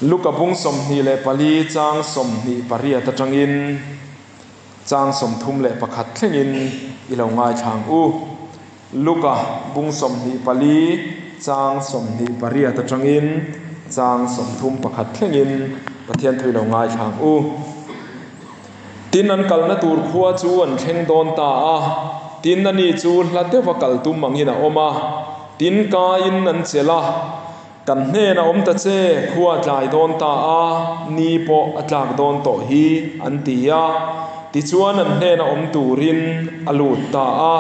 Luka bung 24 chang 28 atangin chang 31 thlengin i lo ngaithla ang u. Luka bung 24 chang 28 atangin chang 31 thlengin Pathian thu i lo ngaithla ang u. Tin, an kalna tur khua chu an thleng dawn ta a, tin ani chu hla deuha kal tum angin a awm a, tin kaiin an chelh a, Kan hnenah awm ta che, khua a tlai dawn ta a, ni pawh a tlak dawn tawh hi, an ti a. Tichuan an hnena awm turin a lut ta a.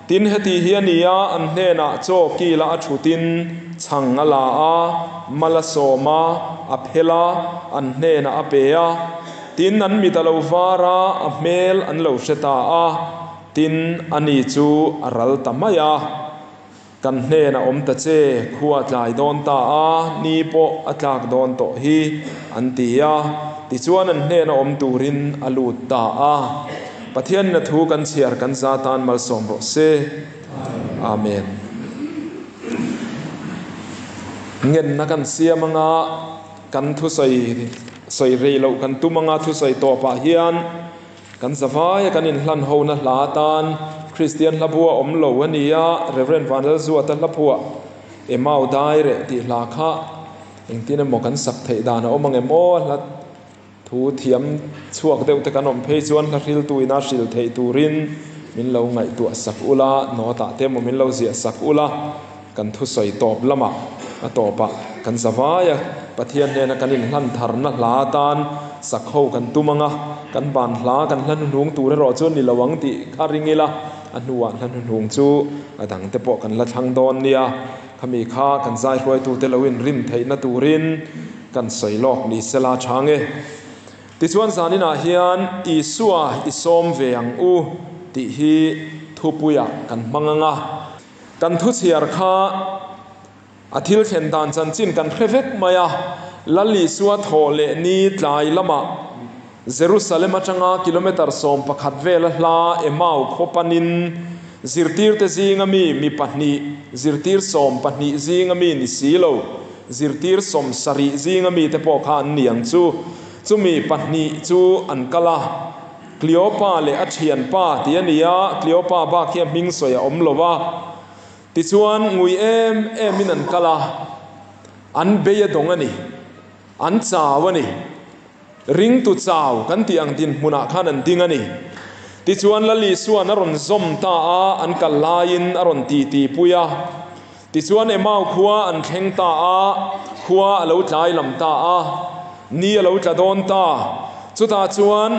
Tin, heti hi a ni a, an hnenah chaw kila a thutin chhang a la a, mal a sawm a, a phel a, an hnenah a pe a. Tin, an mit a lo var a, a hmel an lo hre ta a. Tin, ani chu a ral ta mai a. Kan hnen a awm ta che, khua a tlai dawn ta a, ni pawh a tlak dawn tawh hi, an ti a. Tichuan an hnen a awm turin a lut ta a. Pathianin a thu kan chhiar kan za tan malsawm rawh se. Amen. Ngenna kan siam anga kan thusawi sawi rei loh kan tum anga thusawi tawpah hian, Kan zavaia kan inhlan hona hla atan Kristian hla bua awm lo a ni a, Rev. Vanlalzuata hla phuah Emau dai reh tih hla kha engtin emaw kan sak theih dan a awm ang em aw? Hla thu thiam chhuak deuh te kan awm phei chuan hla hriltu ina hril theih turin min lo ngaihtuah sak ula, note ah te emaw min lo ziah sak ula, kan thusawi tawp lamah a tawpah kan zavaia Pathian hnena kan inhlan tharna hla atan sak ho kan tum ang a, kan ban hla kan hla hnuhnung tur erawh chu ni lo ang tih kha ring ila, a hnuah hla hnuhnung chu a dangte pawh kan la thlang dawn nia, khami kha kan zai hruaitute lo inrin theihna turin kan sawi lawk ni sela chang e. Tichuan zaninah hian Isua i sawm ve ang u tih hi thupuiah kan hmang ang a. Kan thuchhiar kha a thil thlen dan chanchin kan hre vek mai a, Lal Isua thawh leh ni tlai lamah Jerusalem atanga kilometre 11 vela hla Emau khaw panin zirtirte zinga mi mi pahnih, zirtir 12 zinga mi ni si lo, zirtir 70 zinga mite pawh kha an ni ang chu. Chumi pahnih chu an kal a. Kleopa leh a thianpa tih a ni a, Kleopa bak hi a hming sawi a awm lo a. Tichuan ngui em emin an kal a, an bei a dawng a ni, an chau a ni. Ringtu chau kan tih ang dinhmunah khan an ding a ni. Tichuan Lal Isua'n a rawn zawm ta a, an kal laiin a rawn titi pui a. Tichuan Emau khua an thleng ta a, khua a lo tlai lam ta a, ni a lo tla dawn ta. Chutah chuan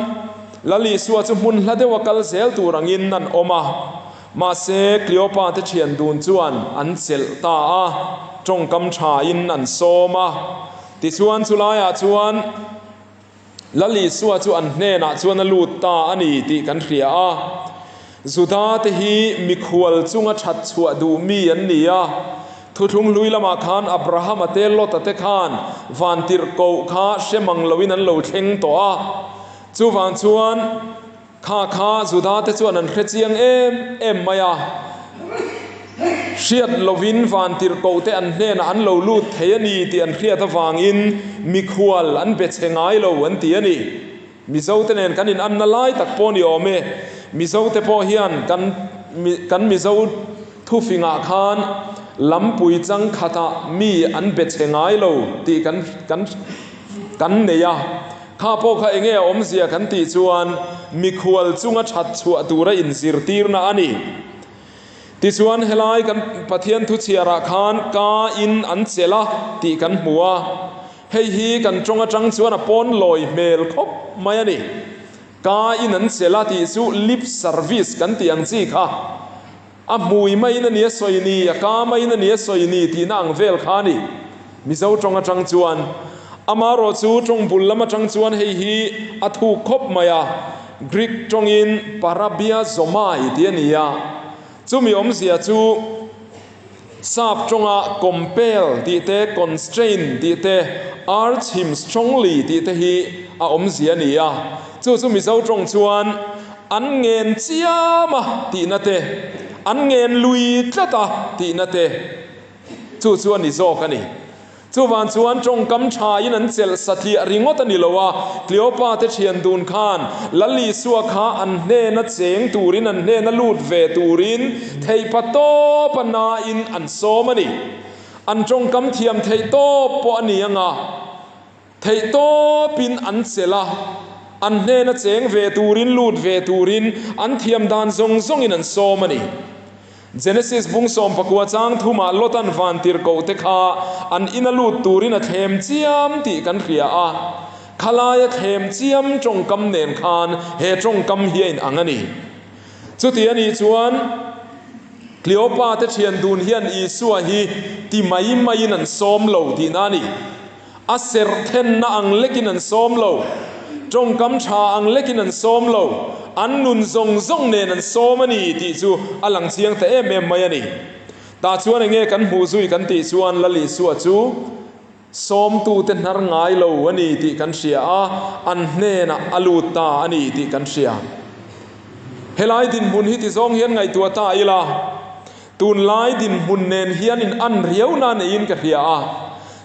Lal Isua chu hmun hla deuha kal zel tur angin an awm a, mahse Kleopa te thian dun chuan an chelh ta a, tawngkam thain an sawm a. Tichuan chulaiah chuan Lal Isua chu an hnenah chuan a lut ta a ni tih kan hria a. Juda te hi mikhual chunga that chhuah duh mi an ni a. Thuthlung hlui lamah khan Abrahama te Lota te khan vantirhkoh kha hre mang loin an lo thleng tawh a. Chuvang chuan Kha kha Juda te chuan an hre chiang em em mai a, hriat lovin vantirhkoh te an hnenah an lo lut thei a ni tih an hriat avangin mikhual an be chhe ngai lo an ti a ni. Mizo te nen kan inanna lai tak pawh ni awm e. Mizo te pawh hian kan kan Mizo thufingah khan lampui chang khatah mi an be chhe ngai lo tih kan kan kan nei a. Kha pawh kha enge a awmzia kan tih chuan mikhual chunga that chhuah tura inzirtirna a ni. Tichuan helai kan Pathian thuchhiarah khan ka in an chelh a tih kan hmu a, hei hi kan tawng atang chuan a pawn lawi hmel khawp mai a ni. Ka in an chelh a tih chu lip service kan tih ang chi kha a hmui maiin a ni a sawi ni, a ka maiin a ni a sawi ni tihna ang vel kha a ni. Mizo tawng atang chuan amarawh chu tawng bul lam atang chuan hei hi a thuk khawp mai a, Greek tawngin parabiazomai tih a ni a, chumi awmzia chu sap tawnga compel tih te, constrain tih te, urge him strongly tih te hi a awmzia a ni a, chu chu Mizo tawng chuan an ngen chiam a tihna te, an ngen lui tlat a tihna te. Chu chu a ni zawk a ni. Chuvang chuan tawngkam thain an chelh satliah ringawt a ni lo a, Cleopa te thian dun khan Lal Isua kha an hnena cheng turin, an hnena lut ve turin theihpa tawp a nain an sawm a ni. An tawngkam thiam theih tawp pawh a ni ang a, theih tawpin an chelh a, an hnena cheng ve turin, lut ve turin an thiam dan zawng zawngin an sawm a ni. Genesis bung 19 chang thumah Lotan vantirhkoh te kha an ina lut turin a thlem chiam tih kan hria a, khalaia thlem chiam tawngkam nen khan he tawngkam hi a inang a ni. Chuti a nih chuan Cleopa te thian dun hian Isua hi ti mai maiin an sawm lo tihna a ni. A serh thenna ang lekin an sawm lo, tawngkam tha ang lekin an sawm lo, an nun zawng zawng nen an sawm a ni tih chu a lang chiang ta em em mai a ni. Tah chuan enge kan hmuh zui kan tih chuan Lal Isua chu sawmtute hnar ngai lo a ni tih kan hria a, an hnenah a lut ta a ni tih kan hria. Helai dinhmun hi tizawng hian ngaihtuah ta ila, tunlai dinhmun nen hian in an riauna neiin ka hria a.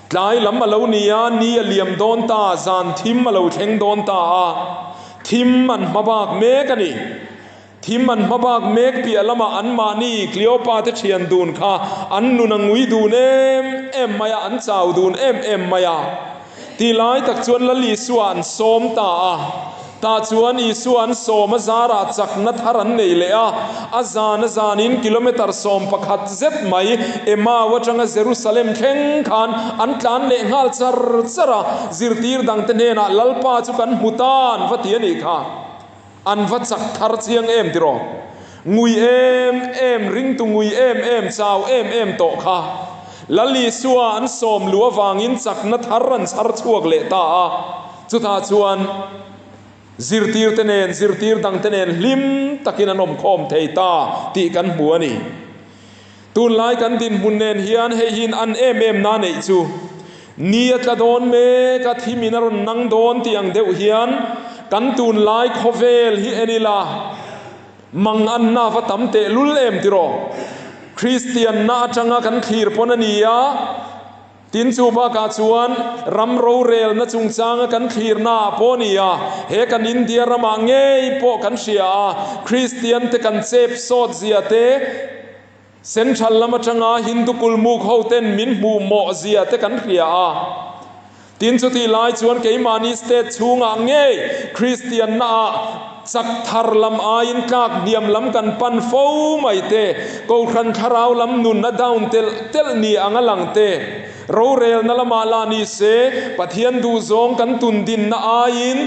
Tlai lam a lo ni a, ni a liam dawn ta, zan thim a lo thleng dawn ta a, thim an hma bak mek a ni. Thim an hma bak mek piah lamah anmahni Cleopa te thian dun kha an nun a ngui dun em em mai a, an chau dun em em mai a. Ti lai tak chuan Lal Isua an sawm ta a. Tah chuan Isua an sawm a zarah chakna thar an nei leh a, a zan a zanin kilometre 11 zet mai Emau atanga Jerusalem thleng khan an tlan leh nghal char char a, zirtir dangte hnenah Lalpa chu kan hmu ta an va ti a nih kha. An va chak thar chiang em tiraw? Ngui em em, ringtu ngui em em, chau em em tawh kha. Lal Isua an sawm luh avangin chakna thar an chhar chhuak leh ta a. Chutah chuan zirtirte nen, zirtir dangte nen hlim takin an awmkhawm thei ta tih kan hmu a ni. Tunlai kan dinhmun nen hian hei hian an em em na neih chu ni a tla dawn mek a, thimin a rawn nang dawn tih ang deuh hian kan tunlai khawvel hi en ila mang anna va tam tehlul em tiraw? Kristianna atanga kan thlir pawn a ni a. Tin, chu bakah chuan ram rorelna chungchanga kan thlirnaah pawh ni a, he kan India ramah ngei pawh kan hria a, Kristian te kan chep sawt zia te, Central lam atanga Hindu kulmuk ho ten min hmuh mawh zia te kan hria a. Tin, chutih lai chuan keimahni state chhungah ngei Kristiannaah chak thar lam aiin tlak hniam lam kan pan fo mai te, Kohhran thlarau lam nun a down telh telh ni ang a lang te, rorelna lamah lah ni se Pathian duhzawng kan tun dinna aiin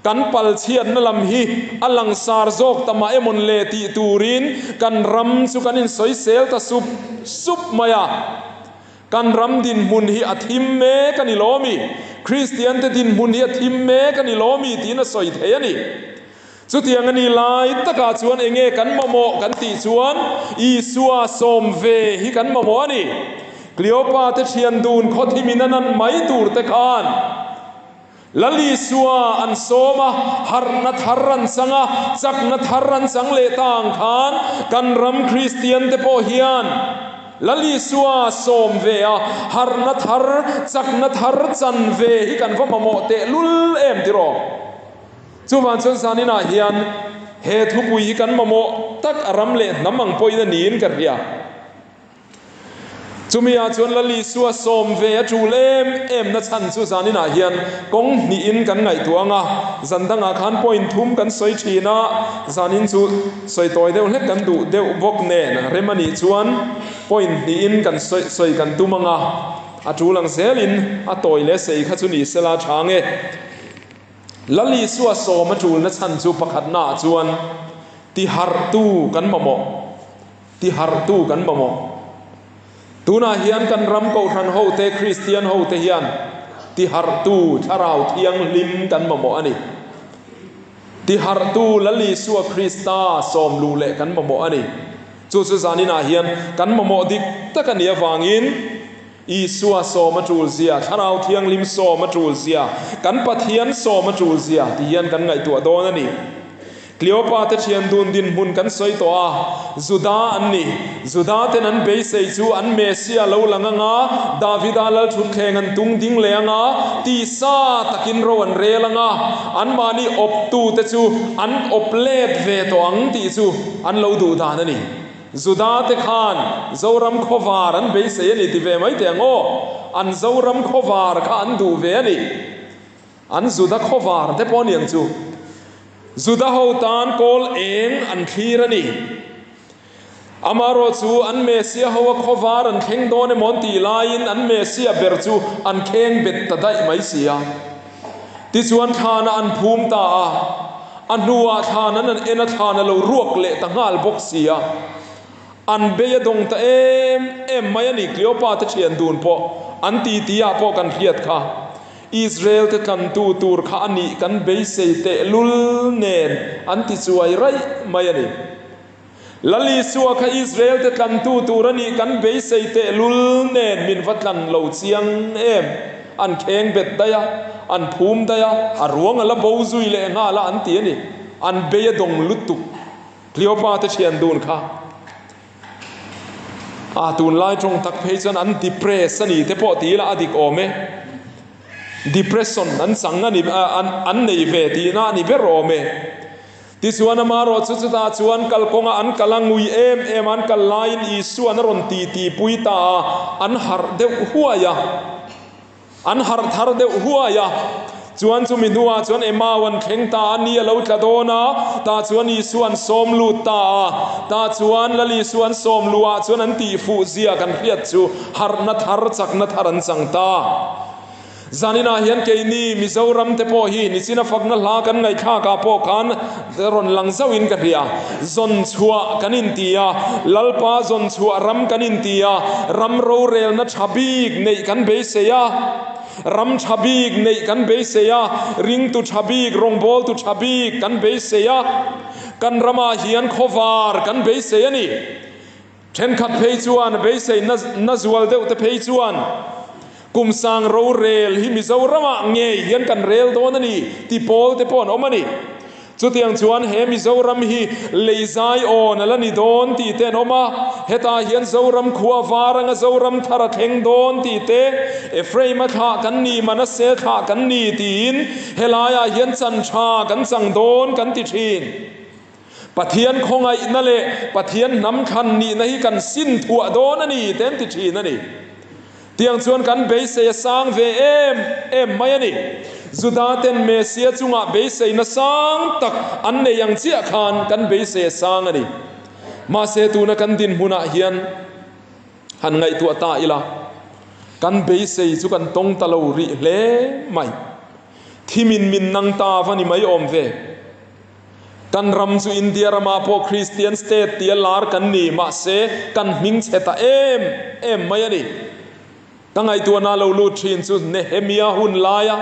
kan pal chhiatna lam hi a langsar zawk ta mah emawn le tih turin kan ram chu kan insawisel ta sup sup mai a. Kan ram dinhmun hi a thim mek a ni lo mi? Kristiante dinhmun hi a thim mek a ni lo mi? tiin a sawi thei a ni. Chutiang a ni lai takah chuan enge kan mamawh kan tih chuan Isua sawm ve hi kan mamawh a ni. Cleopa te thian dun khawthimin a nan mai tur te khan Lal Isua an sawm a, harhna thar an chang a, chakna thar an chang leh ta ang khan kan ram Kristian te pawh hian Lal Isua sawm ve a, harhna thar, chakna thar chan ve hi kan va mamawh tehlul em tiraw? Chuvang chuan zaninah hian he thupui hi kan mamawh tak a ram leh hnam ang pawhin a niin ka hria. Chumi ah chuan Lal Isua sawm ve a tul em em na chhan chu zaninah hian kawng hnihin kan ngaihtuah ang a, zan dangah khan point thum kan sawi thin a, zanin chu sawi tawi deuh hlek kan duh deuh bawk nen rem a nih chuan point hnihin kan sawi sawi kan tum ang a, a tul ang zelin a tawi leh sei kha chu ni sela tha nge. Lal Isua sawm a tul na chhan chu pakhatnaah chuan tiharhtu kan mamawh. Tiharhtu kan mamawh. Tunah hian kan ram kohhran hote, Kristian hote hian tiharhtu Thlarau Thianghlim kan mamawh a ni. Tiharhtu Lal Isua Krista sawm luh leh kan mamawh a ni. Chu chu zaninah hian kan mamawh dik tak a nih avangin Isua sawm a tul zia, Thlarau Thianghlim sawm a tul zia, kan Pathian sawm a tul zia ti hian kan ngaihtuah dawn a ni. Kleopa te thian dun dinhmun kan sawi tawh a, Juda an ni. Juda ten an beisei chu an Messia lo lang anga, Davida lalthutthleng an tung ding leh anga, tisa takin ro an rel anga, anmahni awptu te chu an awp let ve tawh ang tih chu an lo duh dan a ni. Juda te khan Zoram khawvar an beisei a ni ti ve mai teh ang aw. An Zoram khawvar kha an duh ve a ni. An Juda khawvar te pawh a ni ang chu. Juda ho tan kawl eng an thlir a ni. Amaherawh chu an Messia ho a khawvar an thleng dawn emaw an tih laiin an Messia ber chu an kheng bet ta daih mai si a. Tichuan thlan ah an phum ta a, a hnuah thlan an an en a thlan a lo ruak leh ta nghal bawk si a. An bei a dawng ta em em mai a ni Cleopa te thian dun pawh an titi ah pawh kan hriat kha. Israel te tlantu tur kha a nih kan beisei tehlul nen an ti chuai raih mai a ni. Lal Isua kha Israel te tlantu tur a nih kan beisei tehlul nen min va tlan lo chiang em? An kheng bet daih a, an phum daih a, a ruang a la bo zui leh nghal a an ti a ni. An bei a dawng lutuk. Cleopa te thian dun kha a tunlai tawng tak phei chuan an depress a ni te pawh ti ila a dik awm e. Depression an chang a ni an nei ve tihna a ni ber awm e. Tichuan amaherawh chu chutah chuan kalkawnga an kal a ngui em em a, an kal laiin Isuan a rawn titi pui ta a, an harh deuh huai a, an harh thar deuh huai a. Chuan chumi hnuah chuan Emau an thleng ta a, ni a lo tla dawn a, tah chuan Isua an sawm lut ta a. Tah chuan Lal Isua an sawm luhah chuan an tihfuh zia kan hriat chu harhna thar, chakna thar an chang ta. Zaninah hian keini Mizoram te pawh hi nichina fakna hla kan ngaihthlakah pawh khan rawn lang zauhin ka hria. Zawn chhuah kan inti a, Lalpa zawn chhuah ram kan inti a, ram rorelna tha bik neih kan beisei a, ram tha bik neih kan beisei a, ringtu tha bik, rawngbawltu tha bik kan beisei a, kan ramah hian khawvar kan beisei a ni. Thenkhat phei chuan beisei na zual deuh te phei chuan kum sang rorel hi Mizoramah ngei hian kan rel dawn a ni ti pawl te pawh an awm a ni. Chutiang chuan he Mizoram hi lei zai awn a la ni dawn tih te an awm a, hetah hian Zoram khua var anga Zoram thar a thleng dawn tih te, Ephraim-a thlah kan ni, Manasseh thlah kan ni tiin helaiah hian chan tha kan chang dawn kan ti thin. Pathian khawngaihna leh Pathian hnam thlan nihna hi kan sin thuah dawn a ni te an ti thin a ni. Tiang chuan kan beisei a sang ve em em mai a ni. Juda ten Messia chungah beiseina sang tak an nei ang chiah khan kan beisei a sang a ni. Mahse tuna kan dinhmunah hian han ngaihtuah ta ila, kan beisei chu kan tawng ta lo rih hle mai. Thimin min nang ta va ni mai awm ve. Kan ram chu India ramah pawh Christian state tia lar kan ni, mahse kan hming chhe ta em em mai a ni. Ka ngaihtuahna lo lut thin chu Nehemia hun laia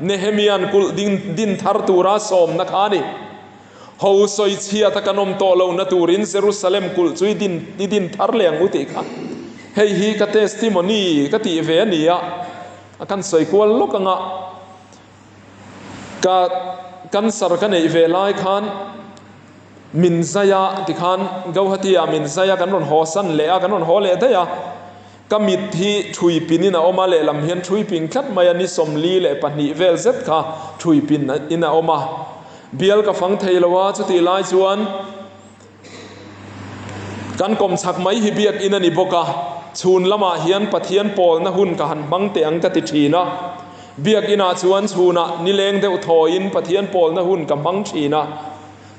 Nehemia'n kulh ding din thar tura sawmna kha a ni. Ho sawi chhiata kan awm tawh lohna turin Jerusalem kulh chu i din i din thar leh ang u tih kha. Hei hi ka testimony ka tih ve a ni a, a kan sawi kual lawk anga. Ka cancer ka neih ve lai khan min zai a tikhan Gauhati ah min zai a kan rawn haw san leh a kan rawn haw leh daih a ka mit hi thui pin in a awm a lehlam hian thui ping tlat mai a ni 42 vel zet kha thui pin in a awm a bial ka fang thei lo a chutih lai chuan Kan kawmchhak mai hi biakinn a ni bawk a, chhun lamah hian Pathian pawlna hun ka han hmang teh ang ka ti thin a. Biakinah chuan chhunah nileng deuh thawiin Pathian pawlna hun ka hmang thin a.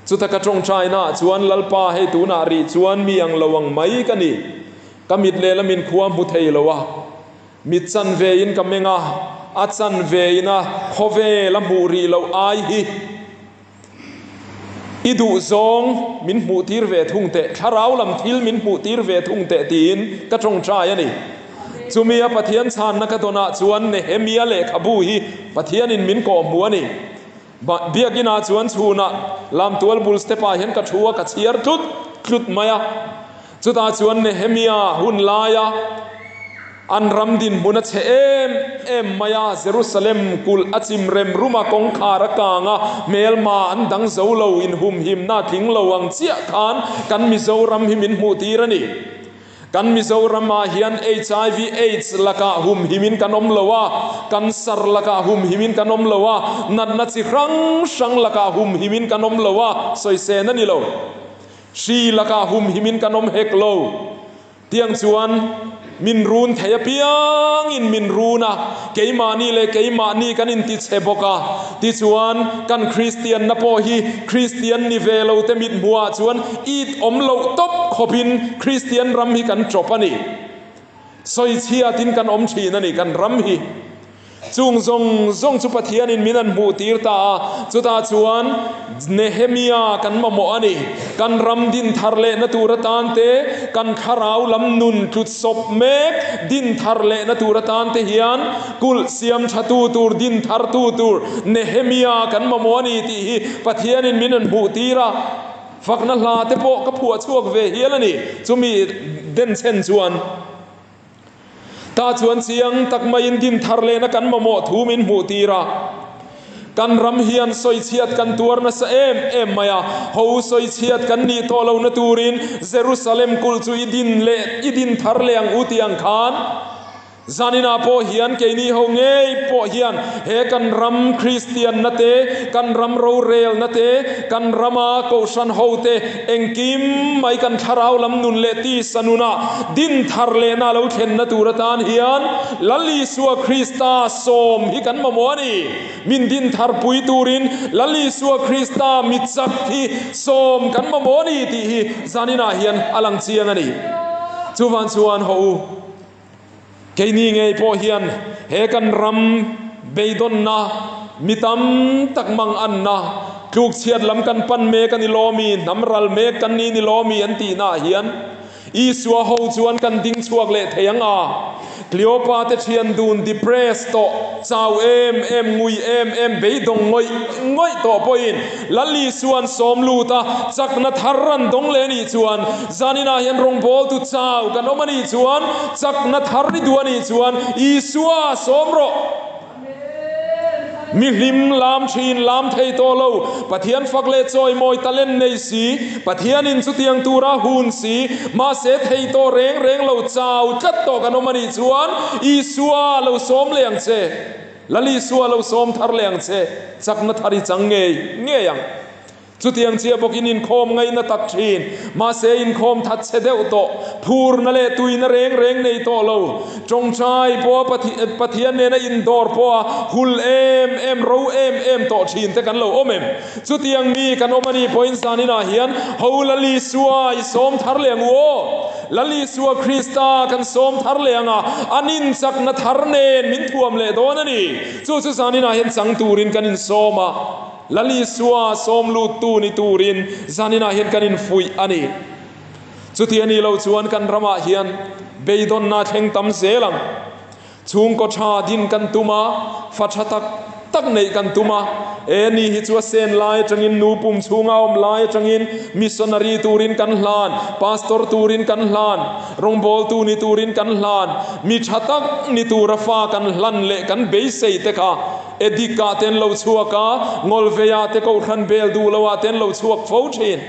Chuta ka tawngtainaah chuan Lalpa hei tunah rih chuan mi ang lo ang mai ka ni. Ka mit lehlamin khua hmu thei lo a. Mit chanvein ka meng a, a chanvein a khawvel a hmuh rih loh ai hi. I duh zawng min hmuh tir ve thung teh, thlarau lam thil min hmuh tir ve thung teh tiin ka tawngtai a ni. Chumi a Pathian chhanna ka dawnah chuan Nehemia lehkhabu hi Pathianin min kawh hmu a ni. Biakinah chuan chhunah lamtual bul step-ah hian ka thu a, ka chhiar tlut tlut mai a. Chutah chuan Nehemia hun laia. An ram dinhmun a chhe em em mai a, Jerusalem kulh a chim rem rum a, kawngkhar a kang a, hmelma an dang zo lo, inhumhimna a tling lo ang chiah khan kan Mizoram hi min hmuh tir a ni. Kan Mizoram ah hian hiv aids lakah humhimin kan awm lo a, cancer lakah humhimin kan awm lo a, natna chi hrang hrang lakah humhimin kan awm lo a, sawisên a ni lo. Hri lakah humhimin kan awm hek lo. Tiang chuan min run thei apiangin min run a, keimahni leh keimahni kan intichhe bawk a. Tichuan, kan Kristianna pawh hi Kristian ni ve lo te mithmuhah chuan it awm loh tawp khawpin Kristian ram hi kan ṭawp a ni. Sawichhiatin kan awm ṭhin a ni kan ram hi. Chung zawng zawng chu Pathianin min an hmuh tir ta a, chutah chuan Nehemia kan mamawh a ni. Kan ram din thar lehna tur atan te, kan thlarau lam nun tlut sawp mek din thar lehna tur atan te hian kulh siam thatu tur, din thartu tur Nehemia kan mamawh a ni tih hi Pathianin min an hmuh tir a. Fakna hla te pawh ka phuah chhuak ve hial a ni. Chumi denchhen chuan. Tah chuan chiang tak maiin din thar lehna kan mamawh thu min hmuh tir a. Kan ram hian sawichhiat kan tuar nasa em em mai a, ho sawichhiat kan nih tawh lohna turin Jerusalem kulh chu i din leh i din thar leh ang u tih ang khan Zaninah pawh hian keini ho ngei pawh hian he kan ram Kristianna te, kan ram rorelna te, kan rama kohhran ho te engkim mai kan thlarau lam nun leh tisa nunah din thar lehna lo thlenna tur atan hian Lal Isua Krista sawm hi kan mamawh a ni. Min din thar pui turin Lal Isua Krista mi chak hi sawm kan mamawh a ni tih hi zaninah hian a lang chiang a ni. Chuvan chuan haw u. Keini ngei pawh hian he kan ram beidawnna, mi tam tak mang anna, tlukchhiat lam kan pan mek a ni lawmi, hnam ral mek kan ni ni lawmi an tihnaah hian Isua ho chuan kan ding chhuak leh thei ang a. Cleopa te thian dun depressed tawh, chau em em, ngui em em, beidawng ngawih ngawih tawh pawhin Lal Isua'n sawm lut a, chakna thar an dawng leh a nih chuan, zaninah hian rawngbawltu chau kan awm a nih chuan, chakna thar i duh a nih chuan, Isua sawm rawh! Mi hlim lam thin, lam thei tawh lo, Pathian fak leh chawimawi talent nei si, Pathianin chutiang tura hun si, mahse thei tawh reng reng lo chau tlat tawh kan awm a nih chuan, Isua lo sawm leh ang che. Lal Isua lo sawm thar leh ang che, chakna thar i chang ngei ngei ang. Chutiang chiah bawkin inkhawm ngaihna tak thin, mahse inkhawm that chhe deuh tawh, phurna leh tuina reng reng nei tawh lo, tawngtai pawha Pathian nena indawr pawha hul em em, ro em em tawh thin te kan lo awm em? Chutiang mi kan awm a nih pawhin zaninah hian ho Lal Isua i sawm thar leh ang u aw. Lal Isua Krista kan sawm thar leh ang a, an inchakna thar nen min thuam leh dawn a ni. Chu chu zaninah hian chang turin kan insawm a, Lal Isua sawm luttu ni turin zaninah hian kan infuih a ni. Chuti a nih loh chuan kan ramah hian beidawnna thleng tam zel ang. Chhungkaw tha din kan tum a, fa tha tak tak neih kan tum a. E ni hi chu a sen lai atangin, nu pum chhunga awm lai atangin missionary turin kan hlan, pastor turin kan hlan, rawngbawltu ni turin kan hlan, mi tha tak ni tura fa kan hlan leh kan beisei te kha Edik ah te an lo chhuak a, Ngawlvei ah te Kohhran bel duh lo ah te an lo chhuak fo thin.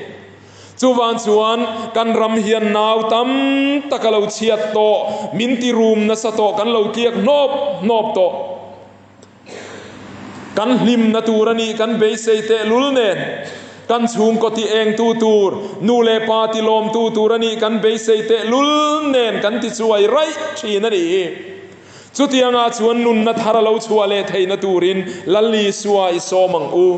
Chuvang chuan kan ram hian nau tam tak a lo chhiat tawh, min ti rum nasa tawh, kan lo tliak hnawp hnawp tawh. Kan hlimna tur a nih kan beisei tehlul nen, kan chhungkaw ti engtu tur, nu leh pa ti lawmtu tur a nih kan beisei tehlul nen kan ti chuai raih thin a nih hi. Chutiangah chuan nunna thar a lo chhuah leh theihna turin Lal Isua i sawm ang u.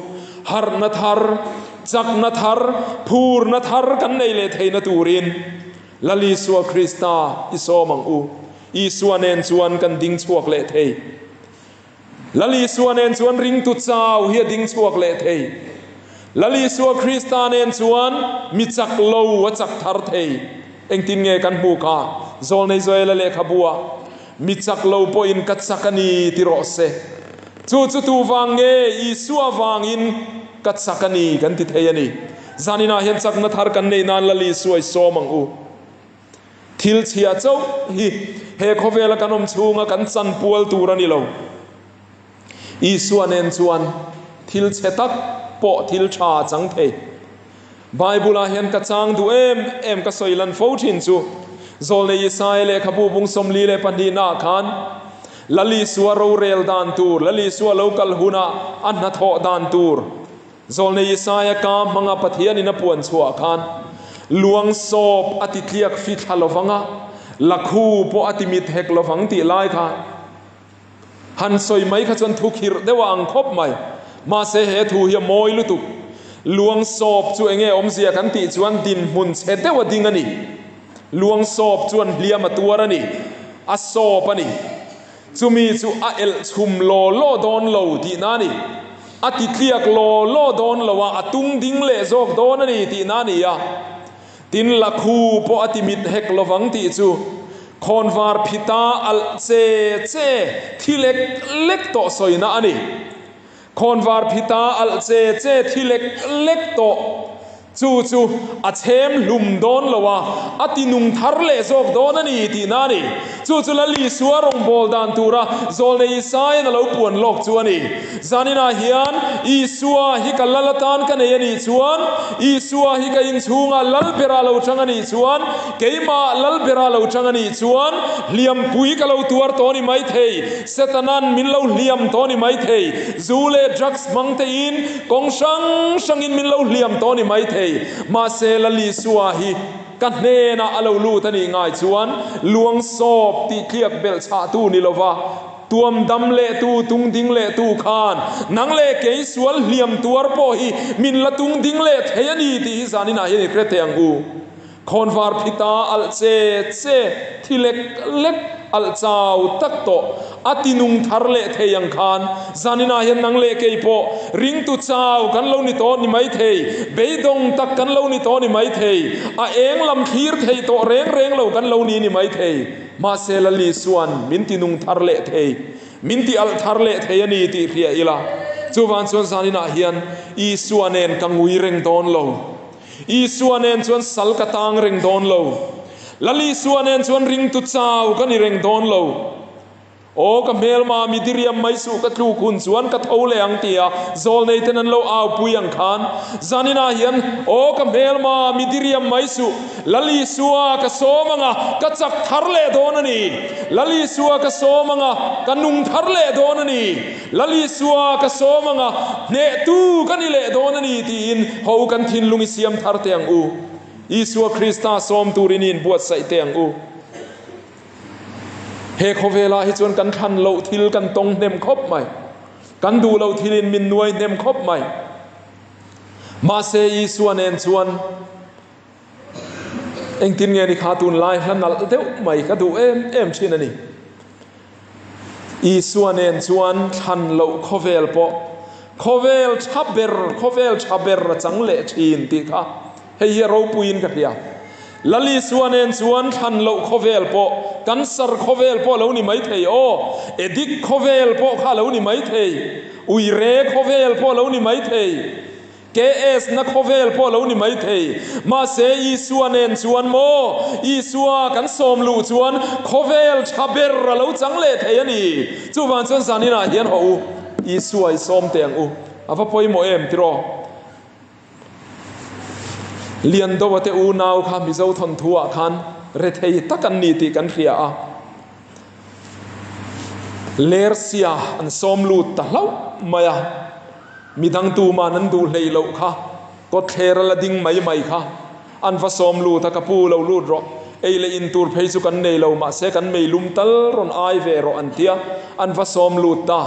Harhna thar, chakna thar, phurna thar kan nei leh theihna turin Lal Isua Krista i sawm ang u. Isua nen chuan kan ding chhuak leh thei. Lal Isua nen chuan ringtu chau hi a ding chhuak leh thei. Lal Isua Krista nen chuan mi chak lo a chak thar thei. Engtin nge kan hmuh kha? Zawlnei Joela lehkhabu ah, Mi chak lo pawhin ka chak a ni ti rawh se. Chu chu tu vang nge? Isua vangin ka chak a ni kan ti thei a ni. Zaninah hian chakna thar kan neih nan Lal Isua i sawm ang u. Thil chhia chauh hi he khawvela kan awm chhunga kan chanpual tur a ni lo. Isua nen chuan thil chhe tak pawh thil tha a chang thei. Bible-ah hian ka chang duh em em ka sawi lan fo thin chu Zawlnei Isaia lehkhabu bung 42 naah khan Lal Isua rorel dan tur, Lal Isua lo kal huna a hnathawh dan tur Zawlnei Isaia ka hmanga Pathianin a puan chhuah khan luang sawp a ti tliak fi thla lovang a, lakhu pawh a ti mit hek lovang tih lai kha Han sawi mai kha chuan thu khirh deuh a ang khawp mai. Mahse he thu hi a mawi lutuk. Luang sawp chu enge awmzia kan tih chuan dinhmun chhe deuh a ding a ni. Luang sawp chuan hliam a tuar a ni. A sawp a ni. Chumi chu a elh chhum law law dawn lo tihna a ni. A ti tliak law law dawn lo a, a tung ding leh zawk dawn a ni tihna a ni a. Tin, lakhu pawh a ti mit hek lovang tih chu khawnvar phita alh che che thi lek lek tawh sawina a ni. Khawnvar phita alh che che thi lek lek tawh chu chu a chhem hlum dawn lo a, a ti nung thar leh zawk dawn a ni tihna a ni. Chu chu Lal Isua rawngbâwl dan tura Zawlnei Isaia'n a lo puan lawk chu a ni. Zaninah hian Isua hi ka lal atan ka nei a nih chuan, Isua hi ka inchhungah lal berah lo chang a nih chuan, keimah lal berah lo chang a nih chuan, hliampui ka lo tuar tawh a ni maithei, Setana'n min lo hliam tawh a ni maithei, zu leh drugs hmang tein kawng hrang hrangin min lo hliam tawh a ni maithei, mahse Lal Isua hi Ka hnenah a lo lut a nih ngai chuan luang sawp tih tliak belh chhahtu ni lova tuam dam lehtu, tung ding lehtu khan nang leh kei sual hliam tuar pawh hi min la tung ding leh thei a ni tih hi zaninah hian i hre thei ang u. Khawnvar phita alh che che thi lek lek alh chau tak tawh A ti nung thar leh thei ang khan zaninah hian nang leh kei pawh ringtu chau kan lo ni tawh ni mai thei, beidawng tak kan lo ni tawh ni mai thei, a eng lam thlir thei tawh reng reng lo kan lo ni ni mai thei. Mahse Lal Isua'n min ti nung thar leh thei, min ti alh thar leh thei a ni tih hria ila. Chuvang chuan zaninah hian Isua nen ka ngui reng dawn lo. Isua nen chuan sal ka tang reng dawn lo. Lal Isua nen chuan ringtu chau ka ni reng dawn lo. Aw ka hmelma mi diriam mai suh ka tluk hun chuan ka tho leh ang tia zawlnei ten an lo aupui ang khan zaninah hian aw ka hmelma mi diriam mai suh Lal Isua ka sawm anga ka chak thar leh dawn a ni. Lal Isua ka sawm anga ka nung thar leh dawn a ni. Lal Isua ka sawm anga hnehtu ka ni leh dawn a ni tiin ho kan thinlung i siam thar teh ang u. Isua Krista sawm turin i inbuatsaih teh ang u. He khawvelah hi chuan kan thlan loh thil kan tawng hnem khawp mai. Kan duh loh thilin min nuai hnem khawp mai. Mahse Isua nen chuan Engtin nge ni kha tunlai hla nalh deuh mai ka duh em em thin a ni. Isua nen chuan thlan loh khawvel pawh khawvel tha ber khawvel tha ber a chang leh thin tih kha hei hi a ropuiin ka hria. Lal Isua nen chuan thlan loh khawvel pawh cancer khawvel pawh a lo ni mai thei aw, addict khawvel pawh kha a lo ni mai thei, uire khawvel pawh a lo ni mai thei. KS na khawvel pawh lo ni mai thei. Mahse Isua nen chuan maw? Isua kan sawm luh chuan khawvel tha ber a lo chang leh thei a ni. Chuvang chuan zaninah hian haw u, Isua i sawm teh ang u. A va pawimawh em tiraw? Liandoa te unau kha Mizo thawnthu-ah khan rethei tak an ni tih kan hria a. Lersia an sawm lut ta hlauh mai a. Midang tuman an duh hleih loh kha, kawtthler a la ding mai mai kha. An va sawm lut a, ka pu lo lut rawh, ei leh in tur phei chu kan nei lo, mahse kan mei lum tal rawn ai ve rawh an tia, an va sawm lut ta.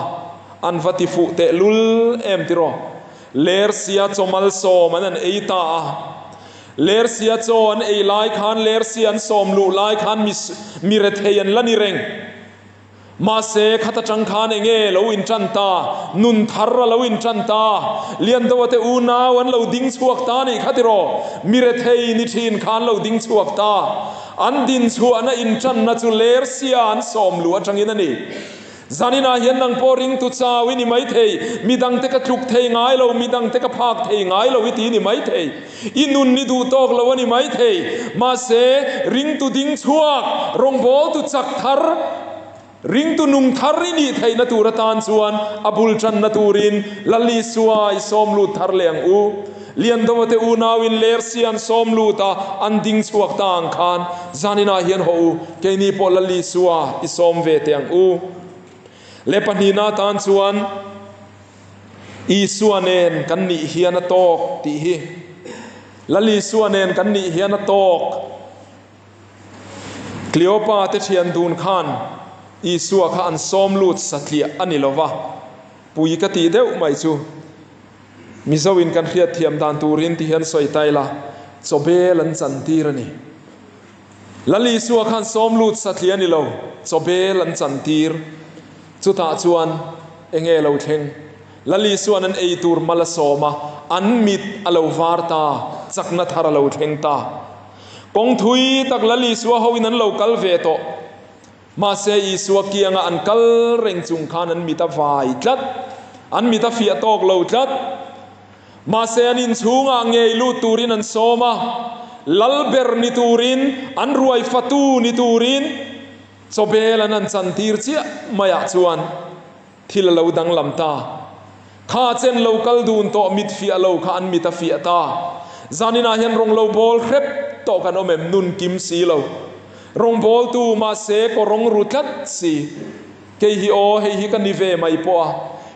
An va ti fuh teh lul em tiraw? Lersia chawmal sawm an an ei ta a. Lersia chaw an ei lai khan, lersia an sawm luh lai khan mi mi rethei an la ni reng. Mahse, khat atang khan enge lo intan ta? Nun thar a lo intan ta. Liandoa te unau an lo ding chhuak ta nih kha tiraw? Mi rethei ni thin kha an lo ding chhuak ta. An din chhuahna intanna chu Lersia an sawm luh atangin a ni. Zaninah hian nang pawh ringtu chau i ni maithei, midangte ka tluk thei ngai lo, midangte ka phak thei ngai lo i ti ni maithei. I nun i duh tawk lo a ni maithei. Mahse, ringtu ding chhuak, rawngbawltu chak thar, ringtu nung thar i nih theihna tur atan chuan a bul tanna turin Lal Isua i sawm lut thar leh ang u. Liandova te unauin Lersia an sawm lut a, an ding chhuak ta ang khan zaninah hian haw u, keini pawh Lal Isua i sawm ve teh ang u. Le pahnihna atan chuan Isua nen kan nih hian a tawk tih hi. Lal Isua nen kan nih hian a tawk. Kleopa te thian dun khan Isua kha an sawm lut satliah a ni lova, pui ka tih deuh mai chu. Mizo in kan hriat thiam dan turin ti hian sawi ta ila, chawbel an chan tir a ni. Lal Isua khan sawm lut satli a ni lo, chawbel an chan tir. Chutah chuan enge lo thleng? Lal Isua'n an ei tur mal a sawm a, an mit a lo var ta, chakna thar a lo thleng ta. Kawng thui tak Lal Isua hoin an lo kal ve tawh. Mahse, Isua kianga an kal reng chung khan an mit a vai tlat. An mit a fiah tawk lo tlat. Mahse, an inchhungah ngei lut turin an sawm a, lal ber ni turin, an ruai fatu ni turin chawbel an an chantir chiah maiah chuan thil a lo danglam ta. Kha chen lo kal dun tawh mit fiah lo kha an mit a fiah ta. Zaninah hian rawng lo bawl hrep tawh kan awm em? Nun kim si lo. Rawng bawltu mahse kaw rawng ru tlat si. Kei hi aw, hei hi ka ni ve mai pawh a.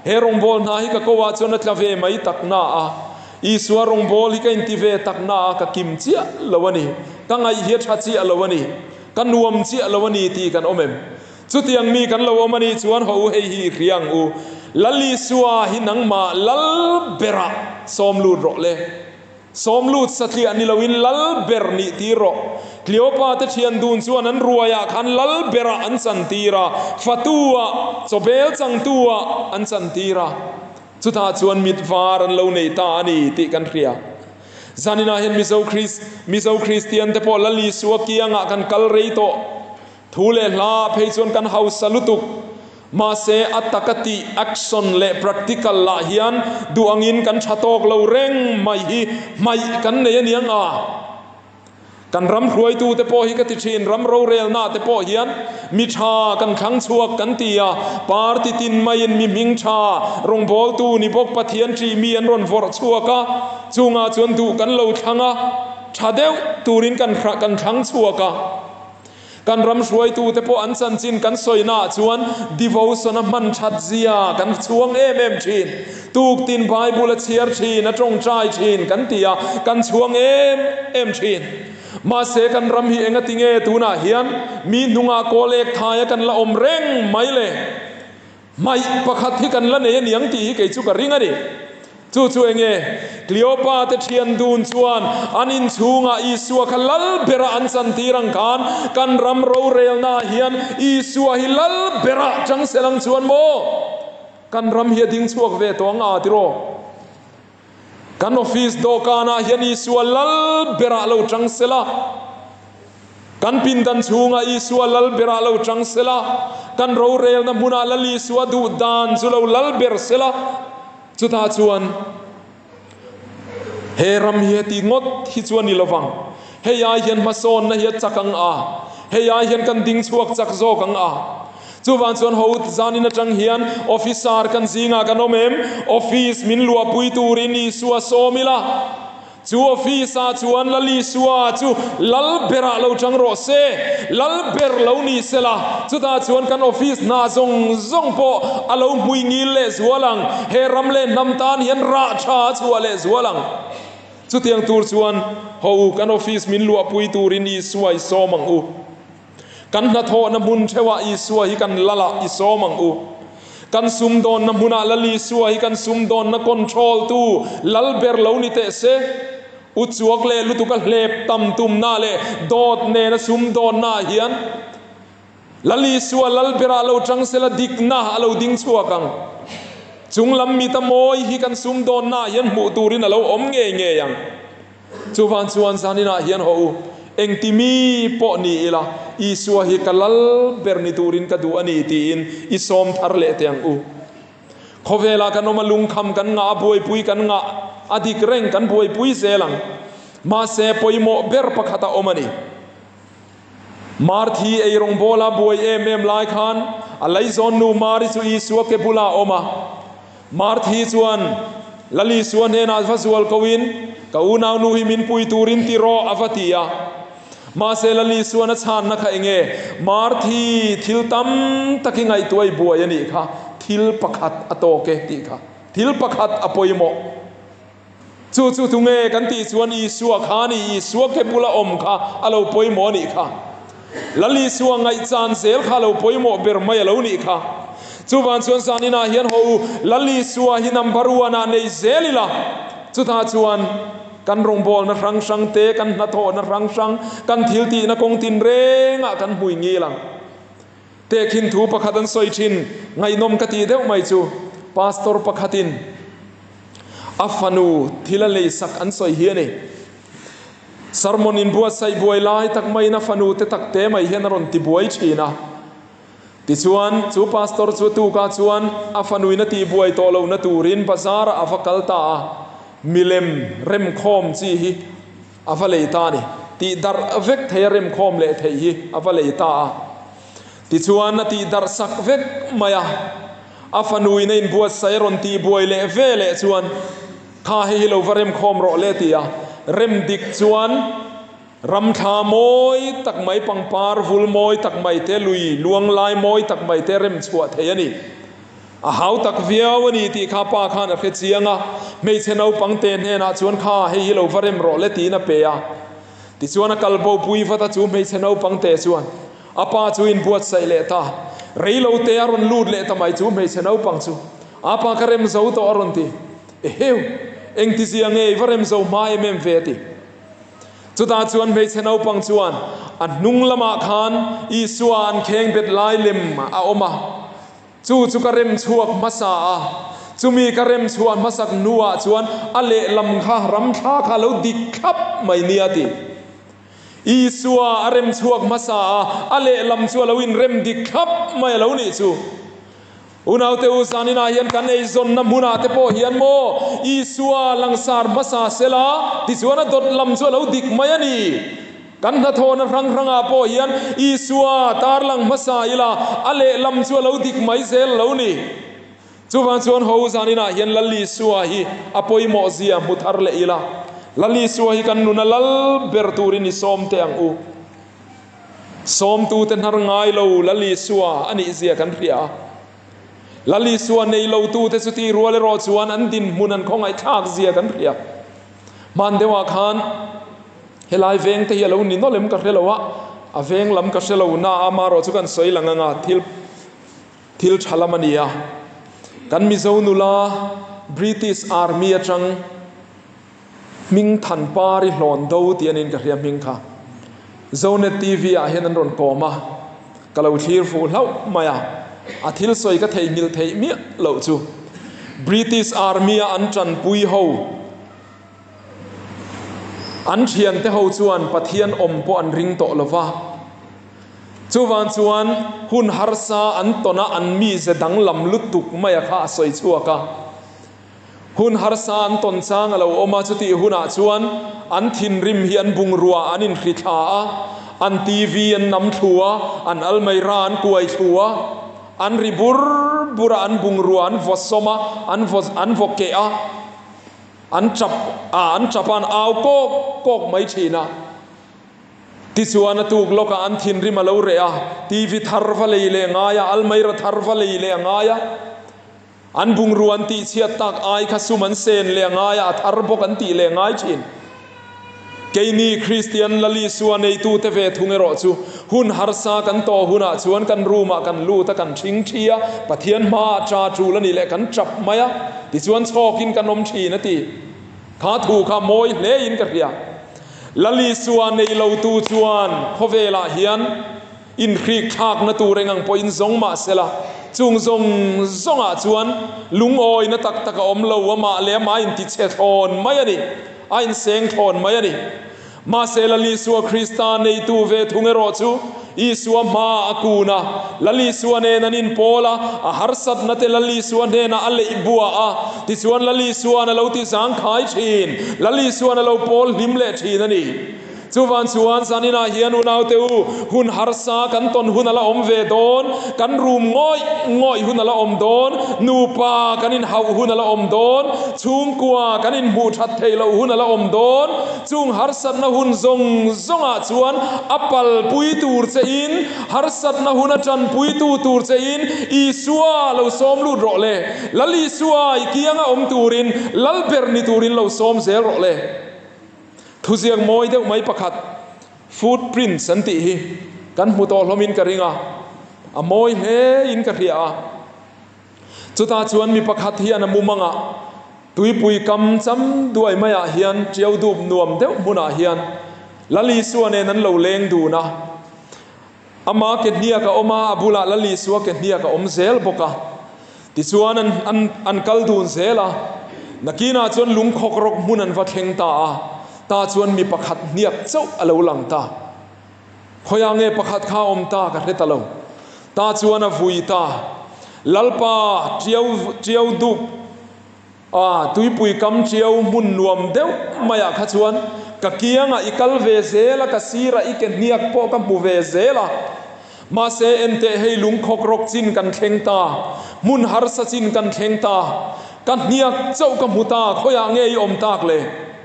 He rawng bawl hna hi ka ko ah chuan a tla ve mai tak na a. Isua rawng bawl hi ka inti ve tak na a, ka kim chiah lo a ni. Ka ngaih hi a tha chiah lo a ni. Ka nuam chiah lo a ni tih kan awm em? Chutiang mi kan lo awm a nih chuan haw u hei hi i hria ang u. Lal Isua hi nangmah lal berah sawm lut rawh le. Sawm lut satliah ni loin lal ber nih tir rawh. Kleopa te thian dun chuan an ruaiah khan lal berah an chan tir a, fatu-ah, chawbel changtu-ah an chan tir a. Chutah chuan mit var an lo nei ta a ni tih kan hria. Zaninah hian Mizo Mizo Kristian te pawh Lal Isua kiangah kan kal rei tawh. Thu leh hla phei chuan kan hausa lutuk. Mahse, a taka tih, action, leh practical lah hian duh angin kan tha tawk lo reng mai hi hmaih kan nei a niang a. Kan ram hruaitute pawh hi ka ti thin, ram rorelna te pawh hian mi tha kan thlang chhuak kan ti a, party tin maiin mi hming tha, rawngbawltu ni bawk Pathian ṭih mi an rawn vawrh chhuak a, chungah chuan duh kan lo thlang a, tha deuh turin kan thlang chhuak a. Kan ram hruaitute pawh an chanchin kan sawinaah chuan devotion a hman that zia kan chhuang em em thin. Tuktin Bible a chhiar thin, a tawngtai thin kan ti a, kan chhuang em em thin. Mahse kan ram hi engati nge tunah hian mi hnungah kawl ek thaia kan la awm reng mai le? Hmaih pakhat hi kan la nei a niang tih hi kei chu ka ring a ni. Chu chu enge? Kleopa te thian dun chuan an inchhungah Isua kha lal berah an chantir ang khan kan ram rorelnaah hian Isua hi lal berah chang sel ang chuan maw? Kan ram hi a ding chhuak ve tawh ang a tiraw? Kan office dawhkanah hian Isua lal berah lo chang sela, kan pindan chhungah Isua lal berah lo chang sela, kan rorelna hmunah Lal Isua duh dan chu lo lal ber sela, chutah chuan he ram hi heti ngawt hi chu a ni lovang. Hei ai hian hmasawnna hi a chak ang a, hei ai hian kan ding chhuak chak zawk ang a. Chuvang chuan ho zanin atang hian officer kan zingah kan awm em? Office min luahpui turin Isua sawm ila, chu office ah chuan Lal Isua chu lal berah lo chang rawh se, lal ber lo ni sela, chutah chuan kan office hna zawng zawng pawh a lo hmui ngil leh zual ang, he ram leh hnam tan hian rah tha a chhuah leh zual ang. Chutiang tur chuan ho u kan office min luahpui turin Isua i sawm ang u. Kan hnathawhna hmun theuhah Isua hi kan lalah i sawm ang u. Kan sumdawnna hmunah Lal Isua hi kan sumdawnna control tu lal ber lo ni teh se. U chuak leh lutuka hlep tam tumna leh dawt nena sumdawnnaah hian Lal Isua lal berah lo chang sela dikna a lo ding chhuak ang. Chung lam mita mawi hi kan sumdawnnaah hian hmuh turin a lo awm ngei ngei ang. Chuvang chuan zaninah hian haw u. Engti mi pawh ni ila, Isua hi ka lal ber ni turin ka duh a ni tiin i sawm thar leh teh ang u. Khawvelah kan awm a, lungkham kan ngah a, buaipui kan ngah a dik reng kan buaipui zel ang. Mahse, pawimawh ber pakhat a awm a ni. Marthi ei rawngbawla buai em em lai khan a laizawn nu Mari chu Isua ke bulah a awm a. Marthi chuan Lal Isua hnenah va zual koin, Ka unau nu hi min pui turin ti rawh, a va ti a. Mahse Lal Isuan a chhanna kha enge? Marthi, thil tam tak i ngaihtuah i buai a nih kha, thil pakhat a tawk e tih kha. Thil pakhat a pawimawh. Chu chu tunge kan tih chuan Isua kha a ni, Isua ke bula awm kha a lo pawimawh a nih kha. Lal Isua ngaihchan zel kha a lo pawimawh ber mai a lo nih kha. Chuvan chuan zaninah hian haw u, Lal Isua hi number one ah nei zel ila, chutah chuan kan rawngbawlna hrang hrang te, kan hnathawhna hrang hrang, kan thiltihna kawng tinrengah kan hmui ngil ang. Tehkhin thu pakhat an sawi thin, ngaihnawm ka tih deuh mai chu, Pastor pakhatin a fanu thil a leisak an sawi hi a ni. Sermon inbuatsaih buai lai tak maiin a fanu te tak te mai hian a rawn ti buai thin a. Tichuan, chu pastor chu tukah chuan a fanuin a tihbuai tawh lohna turin bazar-ah a va kal ta a, milem remkhawm chi hi A va lei ta a ni. Tih darh vek thei a remkhawm leh theih hi a va lei ta a. Tichuan a tih darh sak vek mai a. A fanuin a inbuatsaih a rawn tih buai leh ve leh chuan, Kha hei hi lo va remkhawm rawh le ti a. Rem dik chuan ramthla mawi tak mai, pangpar vul mawi tak mai te, lui luang lai mawi tak mai te rem chhuah thei a ni. A hau tak viau a ni tih kha pa khan a hre chiang a, hmeichhe naupang te hnenah chuan kha hei hi lo va rem rawh le tiin a pe a. Tichuan a kal bo pui vat a, chu hmeichhe naupang te chuan a pa chu inbuatsaih leh ta. Rei lo te a rawn lut leh ta mai chu hmeichhe naupang chu a pa ka rem zo tawh a rawn ti. Eheu! Engtizia nge i va rem zo hma em em ve a ti. Chutah chuan hmeichhe naupang chuan a hnung lamah khan Isua an kheng bet lai lem a awm a. Chu chu ka rem chhuak hmasa a, chumi ka rem chhuah hmasak hnuah chuan a lehlam kha ramthla kha a lo dik thlap mai nia ti. Isua a rem chhuak hmasa a, a lehlam chu a lo inrem dik thlap mai a lo nih chu. Unaute u, zaninah hian kan eizawnna hmunah te pawh hian maw Isua langsar hmasa sela, tichuan a dawt lam chu a lo dik mai a ni. Kan hnathawhna hrang hrangah pawh hian Isua tarlang hmasa ila a lehlam chu a lo dik mai zel lo ni. Chuvang chuan ho zaninah hian Lal Isua hi a pawimawh zia hmu thar leh ila, Lal Isua hi kan nuna lal ber turin i sawm teh ang u. Sawmtute hnar ngai lo Lal Isua a nih zia kan hria a. Lal Isua nei lotute chuti rual erawh chuan an dinhmun an khawngaihthlak zia kan hria. Hman deuhah khan helai veng te hi a lo ni nawlh em ka hre lo a, a veng lam ka hre lo na a, amaherawh chu kan sawi lang anga thil thil tha lam a ni a. Kan Mizo nula British Army atang hming than par i hlawn do tih a niin ka hria hming kha. Zonet TV ah hian an rawn kawm a, ka lo thlir fuh hlauh mai a, a thil sawi ka theihnghilh theih miah loh chu British Army a an tanpui ho an thiante ho chuan Pathian awm pawh an ring tawh lo va, chuvang chuan hun harsa an tawn a an mize danglam lutuk mai a kha a sawi chhuak a. Hun harsa an tawn chang a lo awm a, chutih hunah chuan an thinrim hi an bungrua an inhri thla a, an TV an nam thlu a, an almeira an kuai thlu a, an ri bur bur a, an bungrua an vaw sawm a, an vaw an vaw keh a, an tap a, an tap a, an au kawk kawk mai thin a. Tichuan a tuk lawkah an thinrim a lo reh a, TV thar va lei leh ngai a, almeira thar va lei leh a ngai a. An bungrua an tihchhiat tak ai kha sum an sen leh a ngai a, a thar bawk an tih leh ngai thin. Keini Kristian Lal Isua neitute ve thung erawh chu hun harsa kan tawh hunah chuan kan room ah kan lut a, kan thing thi a, Pathian hmaah cha tul a nih leh kan tap mai a, tichuan chhawkin kan awm thin a ti. Kha thu kha mawi hlein ka hria. Lal Isua nei lotu chuan khawvelah hian Inhrik thlakna tur eng ang pawhin zawng mah sela, chung zawng zawngah chuan lungawina tak tak a awm lo, amah leh amah a intichhe thlawn mai a ni, a inseng thlawn mai a ni. Mahse Lal Isua Krista neitu ve thung erawh chu Isua hmaah a kun a, Lal Isua nen an inpawl a, a harsatna te Lal Isua hnenah a leih bua a, tichuan Lal Isua'n a lo ti zangkhai thin, Lal Isua'n a lo pawl hlim leh thin a ni. Chuvan chuan zaninah hian unaute u, hun harsa kan tawn hun a la awm ve dawn, kan rum ngawih ngawih hun a la awm dawn, nupa kan inhauh hun a la awm dawn, chhungkua kan inhmuh that theih loh hun a la awm dawn. Chung harsatna hun zawng zawngah chuan a palpui tur che in, harsatna hun a tanpuitu tur che in Isua lo sawm lut rawh le. Lal Isua i kianga awm turin, Lal ber ni turin lo sawm zel rawh le. Thuziak mawi deuh mai pakhat, Footprints an tih hi kan hmu tawh hlawmin ka ring a, a mawi hle in ka hria a. Chutah chuan mi pakhat hian a mumangah tuipui kam cham duai maiah hian ṭiau dup nuam deuh hmunah hian Lal Isua nen an lo leng dun a. Ama ke hniak a awm a, a bulah Lal Isua ke hniak a awm zel bawk a. Tichuan an an an kal dun zel a. Nakinah chuan lungkhawk rawk hmun an va thleng ta a, tah chuan mi pakhat hniak chauh a lo lang ta. Khawiah nge pakhat kha a awm ta ka hre ta lo. Tah chuan a vui ta. Lalpa ṭiau ṭiau dup A, tuipui kam ṭiau hmun nuam deuh maiah kha chuan ka kiangah i kal ve zel a, ka sirah i ke hniak pawh ka hmu ve zel a. Mahse, enteh hei lungkhawk rawk chin kan thleng ta, hmun harsa chin kan thleng ta, ka hniak chauh ka hmu ta, khawiah nge i awm tak le?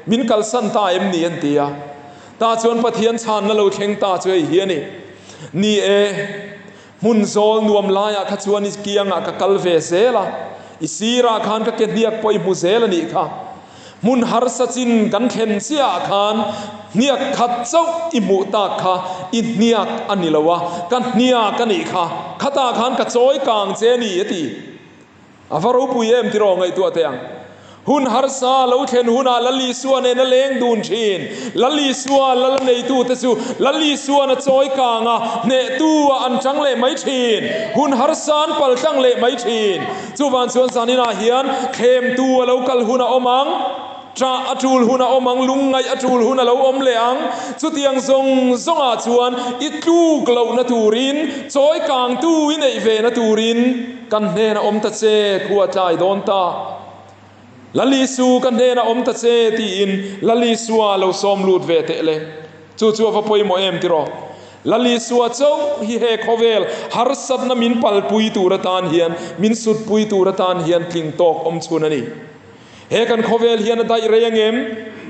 Min kalsan ta em ni? an ti a. Tah chuan Pathian chhanna lo thleng ta chu hei hi a ni. Ni e. Hmun zawl nuam laiah kha chuan i kiangah ka kal ve zel a, i sirah khan ka ke hniak pawh i hmu zel a nih kha. Hmun harsa chin kan thlen chiahah khan hniak khat chauh i hmuh tak kha i hniak a ni lo a, ka hniak a nih kha. Khatah khan ka chawi kang che a ni, a ti. A va ropui em tiraw ngaihtuah teh ang. Hun harsa lo thlen hunah Lal Isua nen a leng dun thin. Lal Isua lal a neitute chu Lal Isuan a chawi kang a, hnehtu ah an chang leh mai thin. Hun harsa an pal tlang leh mai thin. Chuvang chuan zaninah hian thlemtu a lo kal hun a awm ang. Ṭah a ṭul hun a awm ang, lungngaih a ṭul hun a lo awm leh ang. Chutiang zawng zawngah chuan i tluk lohna turin, chawi kangtu i neih vena turin kan hnenah awm ta che, khua tlai dawn ta. Lal Isu ka hnenah awm ta che tiin Lal Isua lo sawm lut ve teh le. Chu chu a va pawimawh em tiraw? Lal Isua chauh hi he khawvel harsatna min palpui tur atan hian, min sutpui tur atan hian tling tawk awm chhun a ni. He kan khawvel hian a daih rei angem?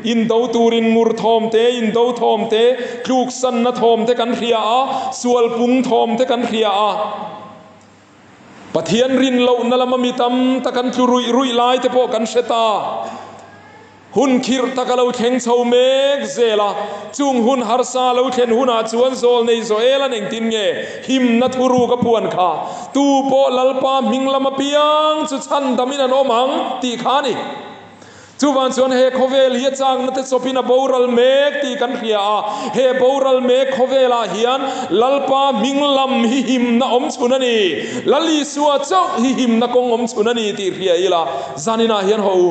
Indo turin ngur thawm te, indo thawm te, tluksanna thawm te kan hria a, sual pung thawm te kan hria a. Pathian rin lohna lama mi tam tak an tlu ruih ruih lai te pawh kan hre ta. Hun khirh tak a lo thleng chho mek zel a, chung hun harsa lo thlen hunah chuan Zawlnei Joel-a'n engtin nge himna thuruk a puan kha? Tu pawh Lalpa hming lam apiang chu chhandamin an awm ang tih kha a ni. Chuvang chuan he khawvel hi a chakna te chawpin a boral mek tih kan hria a, he boral mek khawvelah hian Lalpa hming lam hi himna awm chhun a ni. Lal Isua chauh hi himna kawng awm chhun a ni tih hria ila zaninah hian haw u,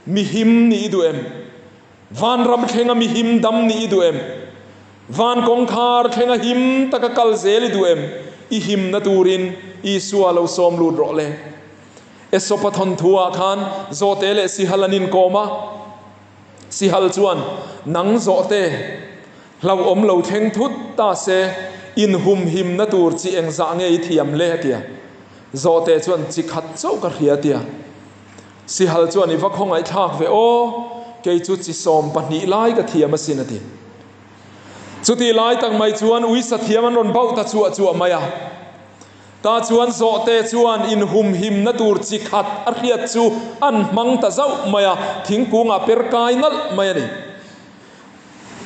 mi him nih i duh em? Vanram thlenga mi him dam nih i duh em? Van kawngkhar thlenga him taka kal zel i duh em? I himna turin Isua lo sawm lut rawh le. Aesop-a thawnthu-ah khan Zawhte leh Sihal an inkawm a. Sihal chuan, Nang Zawhte, hlauhawm lo thleng thut ta se, inhumhimna tur chi engzah nge i thiam le? a ti a. Zawhte chuan, Chi khat chauh ka hria a ti a. Sihal chuan i va khawngaihthlak ve aw, kei chu chi 12 lai ka thiam asin a ti. Chutih lai tak mai chuan uisa thiam an rawn bauh ta chuah chuah mai a. Tah chuan zawhte chuan inhumhimna tur chi khat a hriat chu an hmang ta zauh mai a, thingkungah per kai nalh mai a ni.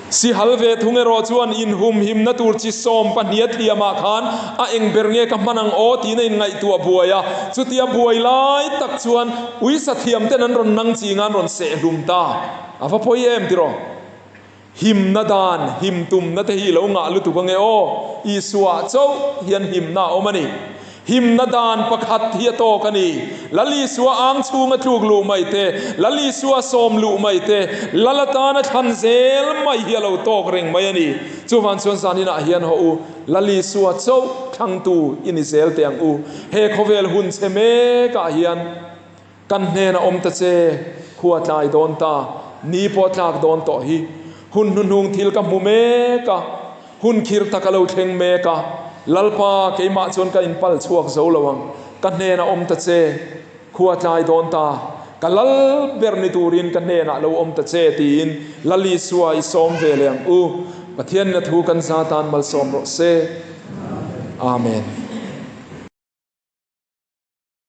Sihal ve thung erawh chuan inhumhimna tur chi 12 a thiamah khan a eng ber nge ka hman ang aw tiin a inngaihtuah buai a. Chutia buai lai tak chuan uisa thiam ten an rawn nang ching a, an rawn seh hlum ta. A va pawi em tiraw? Himna dan, him tumna te hi i lo ngah lutuk ange aw. Isua chauh hian himna a awm a ni. Himna dan pakhat hi a tawk a ni. Lal Isua ang chhunga tluk luh mai te, Lal Isua sawm luh mai te, Lal atana thlan zel mai hi a lo tawk reng mai a ni. Chuvang chuan zaninah hian haw u, Lal Isua chauh thlangtu i ni zel teh ang u. He khawvel hun chhe mekah hian kan hnena awm ta che, khua tlai dawn ta, ni pawh tlak dawn tawh hi. Hun hnuhnung thil ka hmu mek a, hun khir tak a lo thleng mek a, Lalpa keimah chuan ka inpal chhuak zo lo ang, ka hnena awm ta che, khua tlai dawn ta, ka lal ber ni turin ka hnenah lo awm ta che tiin Lal Isua i sawm ve leh ang u. Pathian na thu kan za tan malsawm rawh se. Amen.